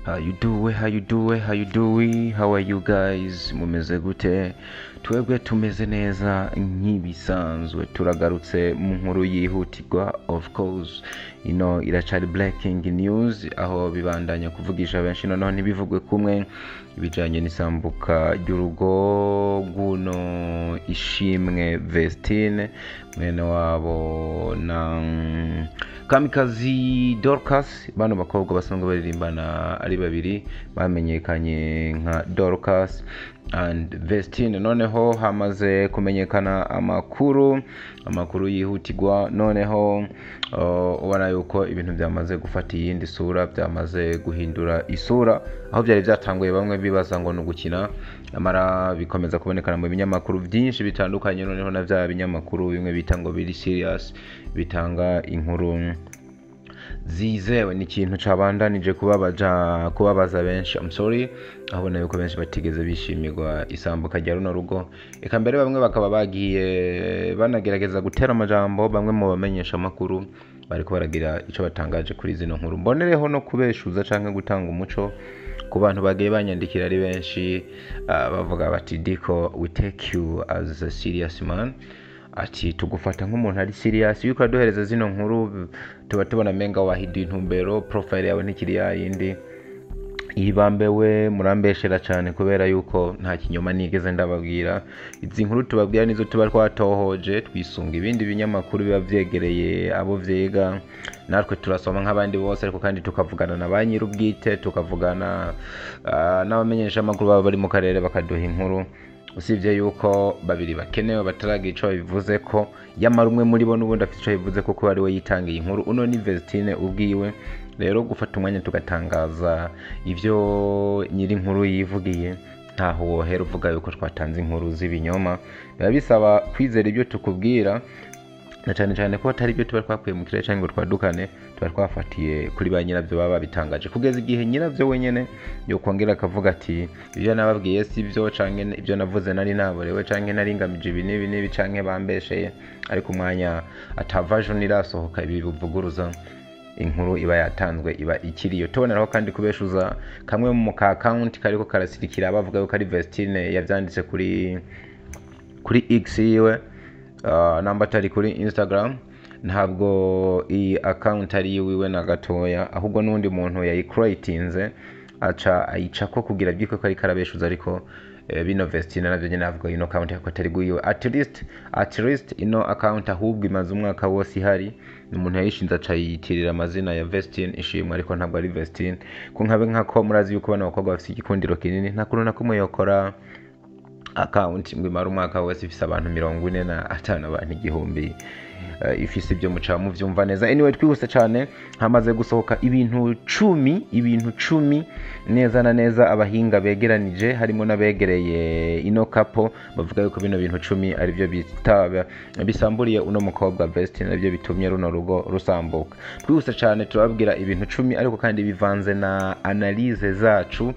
How you doing? How you doing? How you doing? How are you guys? Mumeze gute? Twebwe tumeze neza nk'ibisanzwe, turagarutse mu nkuru yihutirwa. Of course, ino iracari breaking news, aho bibandanya kuvugisha benshi, noneho ntibivugwe kumwe ibijanye n'isambuka ry'urugo rw'uno Ishimwe Vestine, mwene wabo na Kamikazi Dorcas. Bano bakobwa basanzwe baririmbana ari babiri, bamenyekanye nka Dorcas and Vestine. Noneho hamaze kumenyekana amakuru yihutirwa. Noneho ubona yuko ibintu byamaze gufata iyindi sura, byamaze guhindura isura. Aho byari byatanguye bamwe bibaza ngo ni ugukina, amara bikomeza kubonekana mu binyamakuru byinshi bitandukanye. Noneho na bya binyamakuru bimwe bita ngo biri serious, bitanga inkuru zizewe, ni ikintu cabandanije kubabaza benshi. I'm sorry, abona yuko benshi batigeze bishimirwa isambuka rya runo rugo. Eka mbere bamwe bakaba bagiye banagerageza gutera amajambo bamwe mu bamenyesha amakuru bariko baragira ico batangaje kuri zino nkuru. Mbonereho no kubeshuza canke gutanga umuco ku bantu bagiye banyandikira ari benshi, bavuga bati: "Diko, we take you as a serious man." Ati: "Tugufata nk'umuntu ari serious, iyo uraduhereza zino nkuru tuba tubona menga wahinduye intumbero, profile yawe ntikiri yayindi." Ibambewe murambeshera cyane, kubera yuko nta kinyoma nigeze ndababwira. Izi nkuru tubabwira nizo tuba twatohoje, twisunga ibindi binyamakuru biba vyegereye abo vyiga. Natwe turasoma nk'abandi bose, ariko kandi tukavugana na ba nyir'ubwite, tukavugana n'abamenyesha amakuru baba bari mu karere, bakaduha inkuru. Usibye yuko babiri bakenewe bataragira ico babivuze ko, yamara umwe muri bo n'ubundi afite ico bivuze, kuko ari we yitangiye inkuru. Uno ni Vestine ubwiwe. Rero gufata umwanya tugatangaza ibyo nyiri inkuru yivugiye, ntaho wohera uvuga yuko twatanze inkuru z'ibinyoma. Biba bisaba kwizera ibyo tukubwira, na cyane cyane ko atari ibyo tuba twakuye mu kirere cyangwa ngo twadukane, tuba twafatiye kuri ba nyirabyo baba babitangaje, kugeza igihe nyirabyo wenyine yokongera akavuga ati: "Ibyo nababwiye si byo, canke ibyo navuze nari naborewe, canke nari ngamije ibi n'ibi n'ibi, canke bambesheye." Ariko umwanya ata version irasohoka ibi bivuguruza inkuru iba yatanzwe, iba ikiriyo. Tuboneraho kandi kubeshuza kamwe mu ka account kariko karasirikira, bavuga yuko ari Vestine yavyanditse kuri X yiwe, namba atari kuri Instagram. Ntabwo iyi account ari iwiwe na gatoya, ahubwo n'undi muntu yayicreatinze aca ayicako kugira byiko ko ariko arabeshuza. Ariko bino Vestine navyo nyene avuga ino account ko atari gwiwe. At least ino account ahubwo imaze umwaka wose ihari. Ni umuntu yayishinze aca yiyitirira amazina ya Vestine Ishimwe, ariko ntabwo ari Vestine. Ko nkabe nkako murazi yuko bano bakobwa bafite igikundiro kinini, nta kuntu na kumwe yokora account ngo imare umwaka wose ifise abantu 45, abantu 1000 ifise ibyo muca muvyumva neza. Anyway, twihuse cyane, hamaze gusohoka ibintu 10, ibintu 10 neza na neza abahinga begeranije, harimo n'abegereye ino couple, bavuga yuko bino bintu 10 aribyo bita bisamburiye uno mukobwa Vestine, aribyo bitumye runo rugo rusambuka. Twihuse cyane turababwira ibintu 10, ariko kandi bivanze na analyse zacu,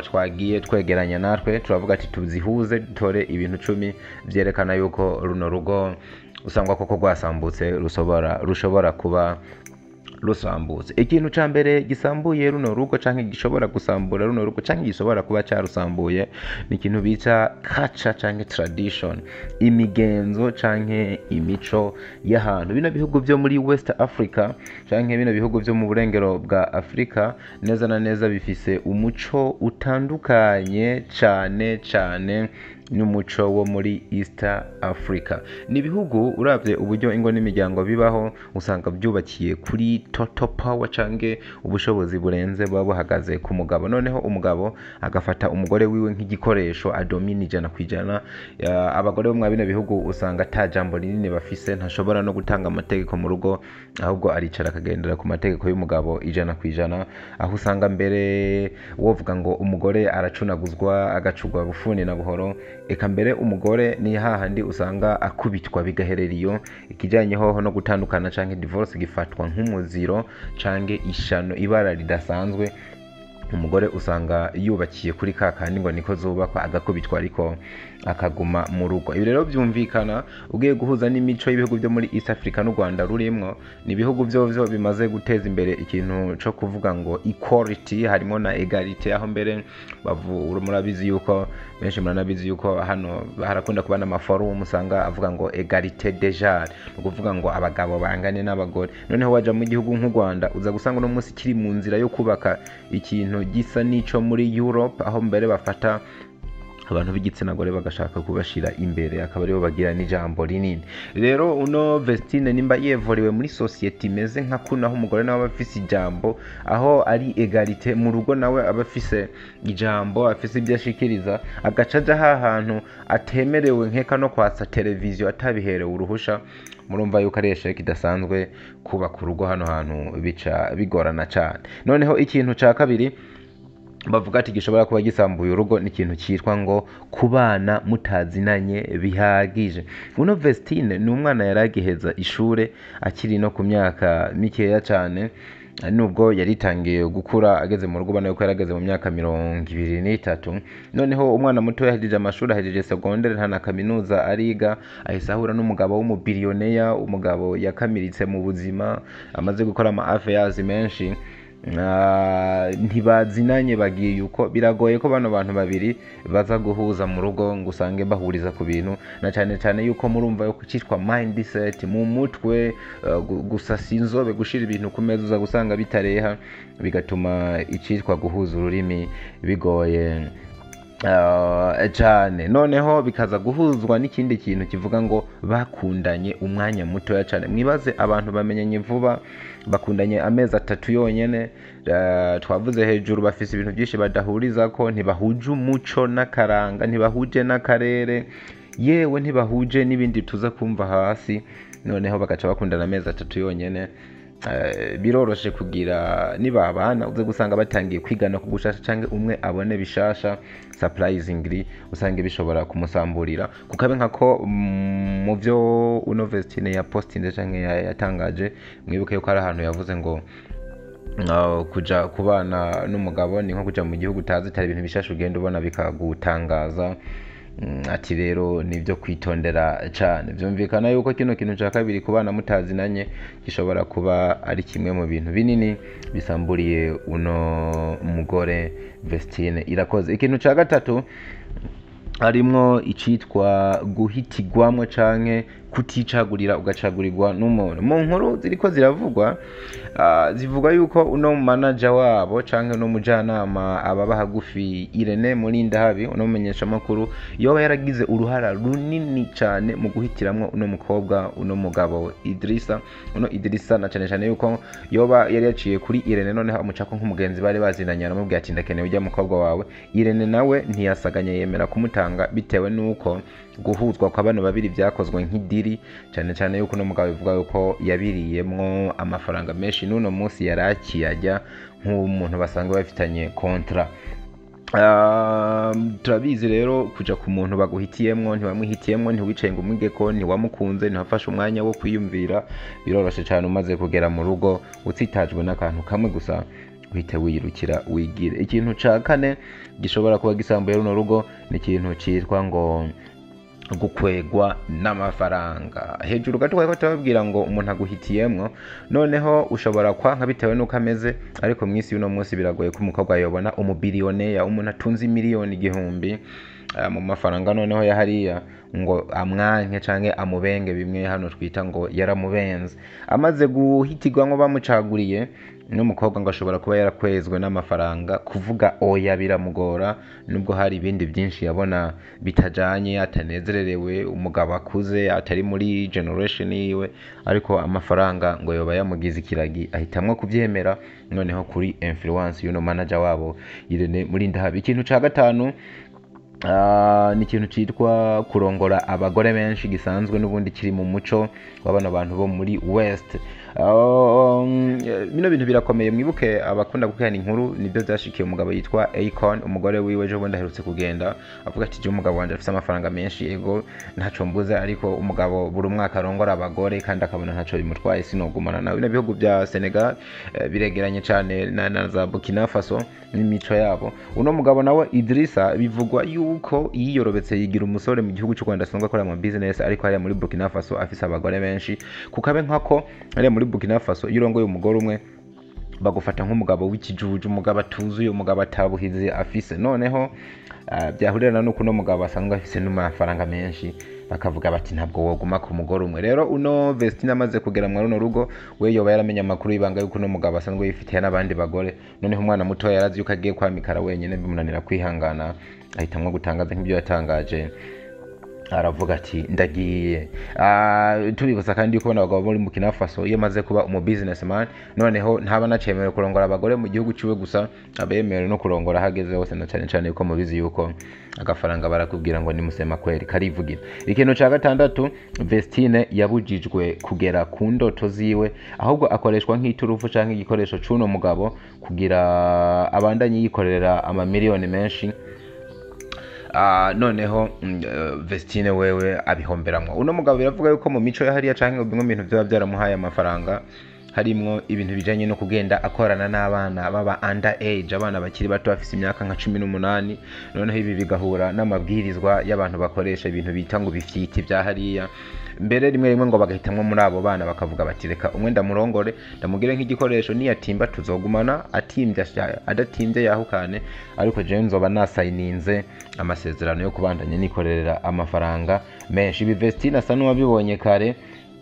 twagiye twegeranya natwe, turavuga ati tuzihuze dutore ibintu 10 vyerekana yuko runo rugo usangwa koko rwasambutse, rushobora kuba rusambutse. Ikintu ca mbere gisambuye runo rugo, canke gishobora gusambura runo rugo, canke gishobora kuba carusambuye, ni ikintu bita culture canke tradition, imigenzo canke imico y'ahantu. Bino bihugu vyo muri West Africa, canke bino bihugu vyo mu burengero bwa Afrika, neza na neza bifise umuco utandukanye cane cane n'umuco wo muri East Africa. Ni ibihugu uravye uburyo ingo n'imiryango bibaho, usanga byubakiye kuri total power, canke ubushobozi burenze buba buhagaze ku mugabo. Noneho umugabo agafata umugore wiwe nk'igikoresho adomina 100%. Abagore bo mwa bino bihugu usanga ata jambo rinini bafise, ntashobora no gutanga amategeko mu rugo, ahubwo aricara akagendera ku mategeko y'umugabo 100%, aho usanga mbere wovuga ngo umugore aracunaguzwa, agacugwa bufuni na buhoro. Eka mbere umugore ni hahandi usanga akubitwa bigaherera iyo. Ikijanye hoho no gutandukana canke divorce gifatwa nk'umuziro canke ishano, ibara ridasanzwe. Umugore usanga yubakiye kuri ka kandi ngo niko zubakwa, agakubitwa ariko akaguma mu rugo. Ibi rero byumvikana ugiye guhuza n'imico y'ibihugu byo muri East Africa n'u Rwanda rurimwo. Ni ibihugu byo bimaze guteza imbere ikintu co kuvuga ngo equality, harimo na egality, aho mbere murabizi yuko benshi muranabizi yuko hano harakunda kuba n'amaforum usanga avuga ngo égalité des genres, ni ukuvuga ngo abagabo bangane n'abagore. Noneho waja mu gihugu nk'u Rwanda, uza gusanga uno munsi kiri mu nzira yo kubaka ikintu gisa n'ico muri Europe, aho mbere bafata abantu b'igitsina gore bagashaka kubashira imbere, akaba aribo bagira n'ijambo rinini. Rero uno Vestine nimba yevuriwe muri société imeze nka kuno, aho umugore nawe aba afise ijambo, aho ari égalité mu rugo, nawe aba afise ijambo, afise ibyo ashikiriza, agaca aja hantu atemerewe nkeka no kwatsa televiziyo atabiherewe uruhusha, murumva yuko ari échec idasanzwe. Kubaka urugo hano hantu bica bigorana cane. Noneho ikintu ca kabiri bavuga ati gishobora kuba gisambuye urugo ni ikintu cyitwa ngo kubana mutazinanye bihagije. Uno Vestine ni umwana yari agiheza ishure, akiri no ku myaka mikeya cyane, nubwo yaritangiye gukura ageze mu rugo, ubona yuko yarageze mu myaka 23. Noneho umwana muto yahejeje amashuri, ahejeje secondaire, nta na kaminuza ariga, ahise ahura n'umugabo w'umubillionaire, umugabo yakamiritse mu buzima, amaze gukora ama affaires menshi. Ntibazinanye, bagiye uko. Biragoye ko bano bantu babiri baza guhuza mu rugo ngo usange bahuriza ku bintu, na cyane cyane yuko murumva yuko cyitwa mindset mu mutwe, gusasa inzobe, gushira ibintu ku meza, uza gusanga bitareha, bigatuma icyitwa guhuza ururimi bigoye cyane. Noneho bikaza guhuzwa n'ikindi kintu kivuga ngo bakundanye umwanya mutoya cyane. Mwibaze abantu bamenyanye vuba, bakundanye amezi 3 yonyene. Twavuze hejuru bafise ibintu byinshi badahuriza ko ntibahuje umuco n'akaranga, ntibahuje n'akarere, yewe ntibahuje n'ibindi tuza kumva hasi. Noneho bagaca bakundana amezi 3 yonyene. Biroroshe kugira nibabana uze gusanga batangiye kwigana kugushasha, canke umwe abone bishasha, surprisingly usange bishobora kumusamburira. Kukabe nkako mu byo uno Vestine ya postinze canke yatangaje, mwibuke yuko ari ahantu yavuze ngo kuja kubana n'umugabo ni nko kuja mu gihugu utazi, itari ibintu bishasha ugenda ubona bikagutangaza. Ati rero nibyo kwitondera cyane. Byumvikana yuko kino kintu cya kabiri, kubana mutazinanye, gishobora kuba ari kimwe mu bintu binini bisamburiye uno mugore Vestine Irakoze. Ikintu cya gatatu harimwo icitwa guhitigwamwo canke kuticagurira, ugacagurirwa n'umuntu. Mu nkuru ziriko ziravugwa, zivuga yuko uno manager wabo canke uno mujanama ababa hagufi, Irene Murindahabi, uno mumenyeshamakuru, yoba yaragize uruhara runini cane mu guhitiramwo uno mukobwa uno mugabo Idrissa. Uno Idrissa, na cane cane yuko yoba yari yaciye kuri Irene, noneho amucako nk'umugenzi bari bazinanye, aramubwira ati: "Ndakeneye ujya mukobwa wawe." Irene nawe ntiyasaganye, yemera kumutanga bitewe nuko guhuzwa kwa bano babiri byakozwe nk'ideal, cyane cyane yuko uno mugabo bivuga yuko yabiriyemwo amafaranga menshi, n'uno munsi yari akiyajya nk'umuntu basanzwe bafitanye contrat. Turabizi rero kuja ku muntu baguhitiyemwo, ntiwamwihitiyemwo, ntiwicaye ngo umwige ko ntiwamukunze, ntiwafashe umwanya wo kwiyumvira, biroroshe cyane umaze kugera mu rugo utsitajwe n'akantu kamwe gusa uhite wiyirukira wigire. Ikintu ca kane gishobora kuba gisambuye runo rugo ni ikintu citwa ngo gukwegwa n'amafaranga. Hejuru gato twariko turababwira ngo umuntu aguhitiyemwo, noneho ushobora kwanka bitewe n'uko ameze, ariko mw'isi y'uno munsi biragoye ko umukobwa yobona umubillionaire, umuntu atunze imiliyoni 1000 mu mafaranga noneho ya hariya, ngo amwanke canke amubenge, bimwe hano twita ngo yaramubenze. Amaze guhitirwamwo, bamucaguriye n'umukobwa, ngo ashobora kuba yarakwezwe n'amafaranga, kuvuga oya biramugora, nubwo hari ibindi byinshi yabona bitajanye, atanezererewe, umugabo akuze atari muri generation yiwe, ariko amafaranga ngo yoba yamugize ikiragi, ahitamwo kuvyemera, noneho kuri influence y'uno manager wabo Irene Murindahabi. Ikintu ca gatanu ni ikintu citwa kurongora abagore benshi, gisanzwe n'ubundi kiri mu muco w'abano bantu bo muri West. Bino bintu birakomeye. Mwibuke abakunda gukurikirana inkuru, nibyo byashikiye umugabo yitwa Akon, umugore wiwe ejo bundi aherutse kugenda avuga ati: "Je umugabo wanje afise amafaranga menshi, ego ntaco mbuze, ariko umugabo buri mwaka arongora abagore kandi akabona ntaco bimutwaye, sinogumana nawe." Bino bihugu bya Senegal biregeranye cane na za Burkina Faso n'imico yabo. Uno mugabo nawe Idrissa bivugwa yuko yiyorobetse yigira umusore mu gihugu cy'u Rwanda asanzwe akora mu business, ariko hariya muri Burkina Faso afise abagore benshi. Kukabe nkako hariya muri Burkina Faso iyo urongoye umugore umwe bagufata nk'umugabo w'ikijuju, umugabo atuzuye, umugabo atabuhizi afise. Noneho byahurirana nuko uno mugabo asanzwe afise n'amafaranga menshi, bakavuga bati: "Ntabwo woguma ku mugore umwe." Rero uno Vestine amaze kugera muri runo rugo, we yoba yaramenye amakuru y'ibanga yuko uno mugabo asanzwe yifitiye n'abandi bagore. Noneho umwana muto yarazi yuko agiye kwamikara wenyine, bimunanira kwihangana, ahitamwo gutangaza nk'ibyo yatangaje, aravuga ati: "Ndagiye." Tubibutsa kandi yuko bano bagabo muri Burkina Faso, iyo amaze kuba umu businessman, noneho ntaba anacemerewe kurongora abagore mu gihugu ciwe gusa, aba yemerewe no kurongora ahageze hose, na cane cane yuko mubizi yuko agafaranga barakubwira ngo nimusema kweri karivugira. Ikintu ca gatandatu, Vestine yabujijwe kugera ku ndoto ziwe, ahubwo akoreshwa nk'iturufu canke igikoresho c'uno mugabo kugira abandanye yikorera amamiliyoni menshi. Noneho Vestine wewe abihomberamwo. Uno mugabo biravuga yuko mu mico ya hariya canke bimwe mu bintu vyoba byaramuhaye amafaranga harimwo ibintu bijanye no kugenda akorana n'abana baba under age, abana bakiri bato bafise imyaka nka 18. Noneho ibi bigahura n'amabwirizwa y'abantu bakoresha ibintu bita ngo bifyiti vya hariya. Mbere rimwe rimwe ngo bagahitamwo muri abo bana, bakavuga bati: "Reka umwe ndamurongore, ndamugire nk'igikoresho, niyatimba tuzogumana, atimbye adatimvye yahukane, ariko jewe nzoba nasayininze amasezerano yo kubandanya nikorera amafaranga menshi." Ibi Vestine asa n'uwabibonye kare,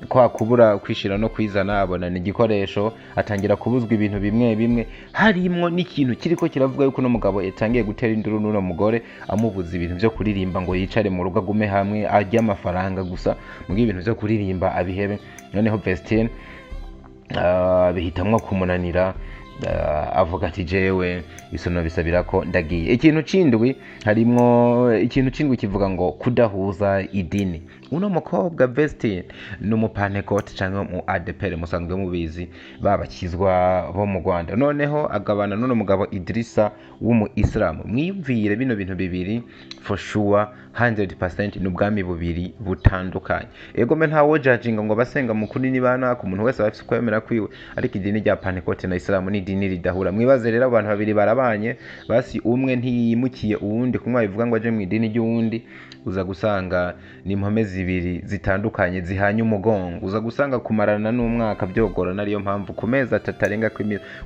kwa kubura kwishira no kwizana, abona ni igikoresho, atangira kubuzwa ibintu bimwe bimwe, harimwo n'ikintu kiriko kiravuga yuko uno mugabo yatangiye gutera induru n'uno mugore, amubuza ibintu vyo kuririmba, ngo yicare mu rugo agume hamwe arye amafaranga gusa, mugihe ibintu vyo kuririmba abihebe. Noneho Vestine bihitamwo kumunanira, avuga ati: "Jewe isono bisabira ko ndagiye." Ikintu cindwi, harimwo ikintu cindwi kivuga ngo kudahuza idini. Uno mukobwa Vestine ni umupantekote canke mu ADPR, musanzwe mubizi babakizwa bo mu Rwanda. Noneho agabana n'uno mugabo Idrissa w'umu Islam. Mwiyumvire bino bintu bibiri, for sure 100% ni ubwami bubiri butandukanye. Ego me ntawo judging ngo basenga mukuri ni bana, ku muntu wese aba afise ukwemera kwiwe, ariko idini rya Pantekote na Islam ni idini ridahura. Mwibaze rero abantu babiri barabanye, basi umwe ntiyimukiye uwundi kumwe bivuga ngo aje mu idini ry'uwundi, uza gusanga ni impome zibiri zitandukanye zihanye umugongo. Uza gusanga kumarana n'umwaka byogorana. Ariyo mpamvu ku mezi 3 arenga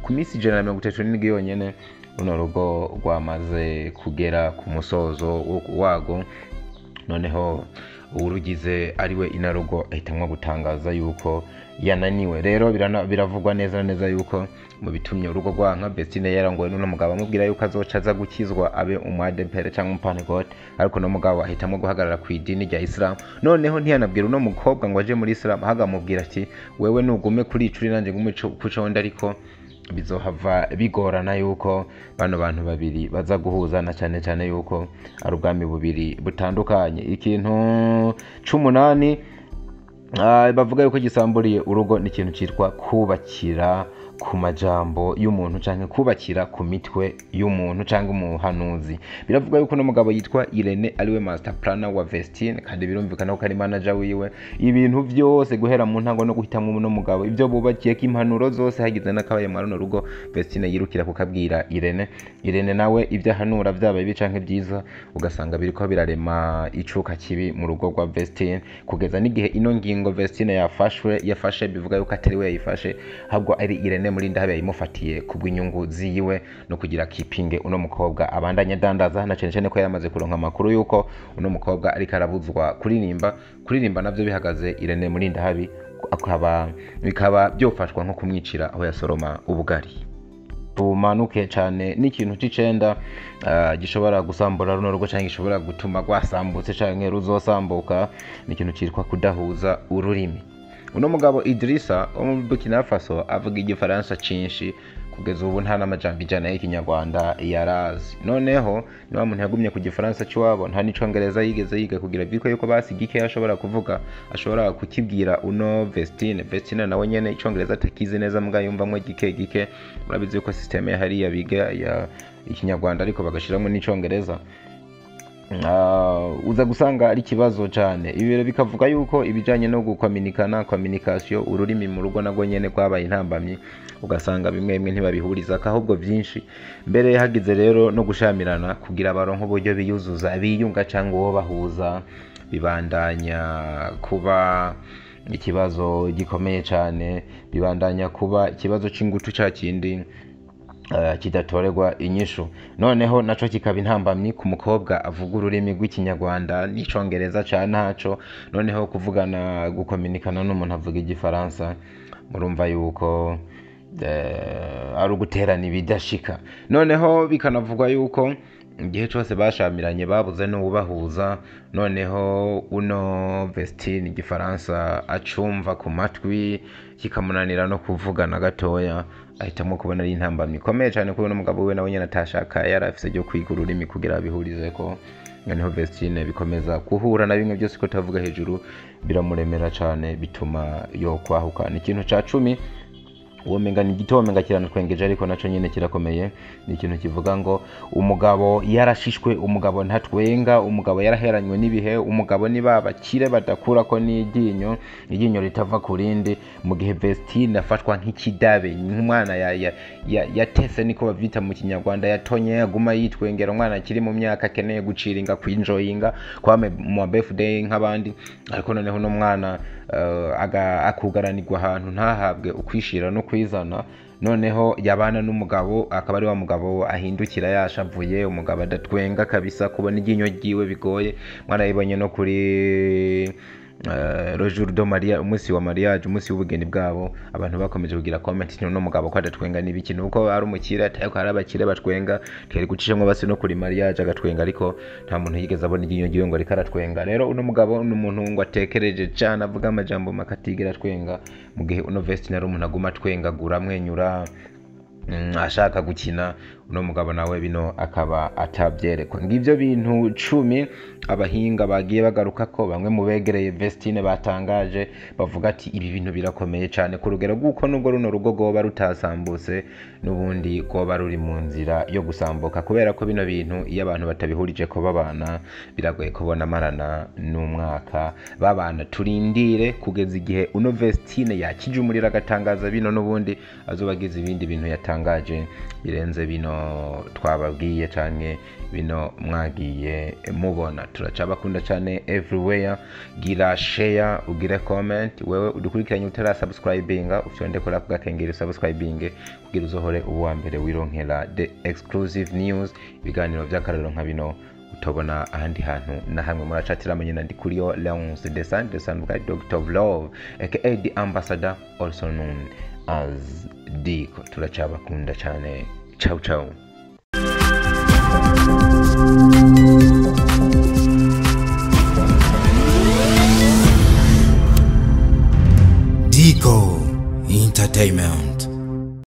ku minsi 137 yonyene, runo rugo rwamaze kugera ku musozo wago. Noneho uwurugize ariwe inarugo ahitamwo gutangaza yuko yananiwe. Rero biravugwa neza na neza yuko mu bitumye urugo rwanka, Vestine yarangowe n'uno mugabo amubwira yuko azoca aza gukizwa abe umu ADPR cyangwa umupantekote, ariko uno mugabo ahitamwo guhagarara ku idini rya Islam. Noneho ntiyanabwira uno mukobwa ngo aje muri Islam, ahubwo amubwira ati: "Wewe nugume kuri ico uri, nanje ngume kuco ndi, ariko bizohava bigorana yuko bano bantu babiri baza guhuza, na cyane cyane yuko ari ubwami bubiri butandukanye." Ikintu c'umunani bavuga yuko gisamburiye urugo ni ikintu cyitwa kubakira ku majambo y'umuntu canke kubakira ku mitwe y'umuntu canke umuhanuzi. Biravuga yuko uno mugabo yitwa Irene ariwe master planner wa Vestine, kandi birumvikana ko ari manager wiwe. Ibintu vyose guhera mu ntango no guhitamwo uno mugabo, ibyo bubakiye ko impanuro zose, hagize n'akabaye muri runo rugo, Vestine yirukira kukabwira Irene. Irene nawe ibyo ahanura byaba bibi canke byiza, ugasanga biriko birarema icuka kibi mu rugo rwa Vestine, kugeza n'igihe ino ngingo Vestine yafashe bivuga yuko atari we yayifashe, ahubwo ari Irene Murindahabi yayimufatiye kubw'inyungu ziwe no kugira kipinge uno mukobwa abandanye adandaza, na cane cane ko yaramaze kuronka amakuru yuko uno mukobwa ariko arabuzwa kuririmba. Kuririmba navyo bihagaze, Irene Murindahabi akaba bikaba byofashwa nko kumwicira aho yasoroma ubugari. Tumanuke cyane n'ikintu c'icenda gishobora gusambura runo rugo canke gishobora gutuma rwasambutse canke ruzosambuka, ni ikintu citwa kudahuza ururimi. Uno mugabo Idrissa wo muri Burkina Faso avuga igifaransa cinshi. Kugeza ubu nta n'amajambo 100 y'ikinyarwanda yarazi. Noneho ni wa muntu yagumye ku gifaransa cy'iwabo, nta n'icongereza yigeze yiga kugira vyitwa yuko basi gike ashobora kuvuga, ashobora kukibwira uno Vestine. Vestine nawe nyene icongereza atakizi neza, mbwa yumvamwo gike gike. Murabizi yuko systeme hariya biga ya ikinyarwanda ariko bagashiramo n'icongereza. Uza gusanga ari ikibazo cyane. Ibi rero bikavuga yuko ibijanye no gukominikana, communication, ururimi mu rugo nagwo nyene rwabaye intambamyi, ugasanga bimwe bimwe ntibabihuriza ahubwo byinshi. Mbere hagize rero no gushamirana kugira baronke uburyo biyuzuza, biyunga cyangwa uwo bahuza, bibandanya kuba ikibazo gikomeye cyane, bibandanya kuba ikibazo c'ingutu ca kindi kidatorerwa inyishu. Noneho naco kikaba intambamyi ku mukobwa avuga ururimi rw'ikinyarwanda n'icongereza ca ntaco. Noneho kuvugana, gukominikana n'umuntu avuga igifaransa, murumva yuko ari uguterana ibidashika. Noneho bikanavugwa yuko igihe cose bashamiranye babuze n'uwubahuza. Noneho uno Vestine igifaransa acumva ku matwi kikamunanira no kuvugana gatoya, ahitamo kubona ari intambamyi ikomeye cyane kubona umugabo we nawe nyene atashaka, yari afise ryo kwiga ururimi kugira abihurizeko. Noneho Vestine bikomeza guhura na bimwe byose ko tavuga hejuru, biramuremera cyane, bituma yo kwahuka. Ni ikintu ca 10 uwomenga ni gito, womenga kiranatwengeje, ariko naco nyene kirakomeye. Ni ikintu kivuga ngo umugabo yarashishwe, umugabo ntatwenga, umugabo yaraheranywe n'ibihe, umugabo ni babakire badakura ko n'iryinyo, iryinyo ritava ku rindi. Mu gihe Vestine afatwa nk'ikidabe, nk'umwana yatese, niko bavyita mu kinyarwanda, yatonye, aguma yitwengera, umwana akiri mu myaka akeneye guciringa, kwinjoyinga, kwame mu birthday nk'abandi. Ariko noneho uno mwana akugaranirwa ahantu ntahabwe ukwishira no kwizana. Noneho yabana n'umugabo akaba ari wa mugabo ahindukira yashavuye, umugabo adatwenga kabisa, kubona iryinyo ryiwe bigoye. Mwarayibonye no kuri le jour de Maria, umunsi wa mariage, umunsi w'ubugeni bwabo, abantu bakomeje kugira comment no mugabo ko adatwenga n'ibiki, nuko ari umukire, ariko hari abakire batwenga, twari gucishamwe basi no kuri mariage agatwenga, ariko nta muntu yigeze abona iryinyo ryiwe ngo ariko aratwenga. Rero uno mugabo ni umuntu ngo atekereje cyane, avuga amajambo makatigera atwenga, mu gihe uno Vestine ari umuntu aguma atwengagura, amwenyura, ashaka gukina. Uno mugabo nawe bino akaba atabyerekwa. Ngivyo bintu 10 abahinga bagiye bagaruka ko bamwe mu begereye Vestine batangaje, bavuga ati ibi bintu birakomeye cyane ku rugero rw'uko nubwo runo rugo rwoba rutasambutse, n'ubundi rwoba ruri mu nzira yo gusambuka, kubera ko bino bintu iyo abantu batabihurije ko babana, biragoye kubona amarana n'umwaka babana. Turindire kugeza igihe uno Vestine yakije umuriro agatangaza bino, n'ubundi azoba agize ibindi bintu yatangaje birenze bino twababwiye canke bino mwagiye mubona. Turacabakunda cyane everywhere. Gira share, ugire comment. Wewe udukurikiranye utara subscribinga, ufyonde kora kugakengera subscribing kugira uzohore uwa mbere wironkera the exclusive news, ibiganiro by'akarero nka bino utobona ahandi hantu na hamwe. Muracatira amenye ndi kuri yo Leonce Desan, Desan bwa Doctor of Love aka the ambassador, also known as Diko. Turacabakunda cyane. Ciao ciao. Diko Entertainment.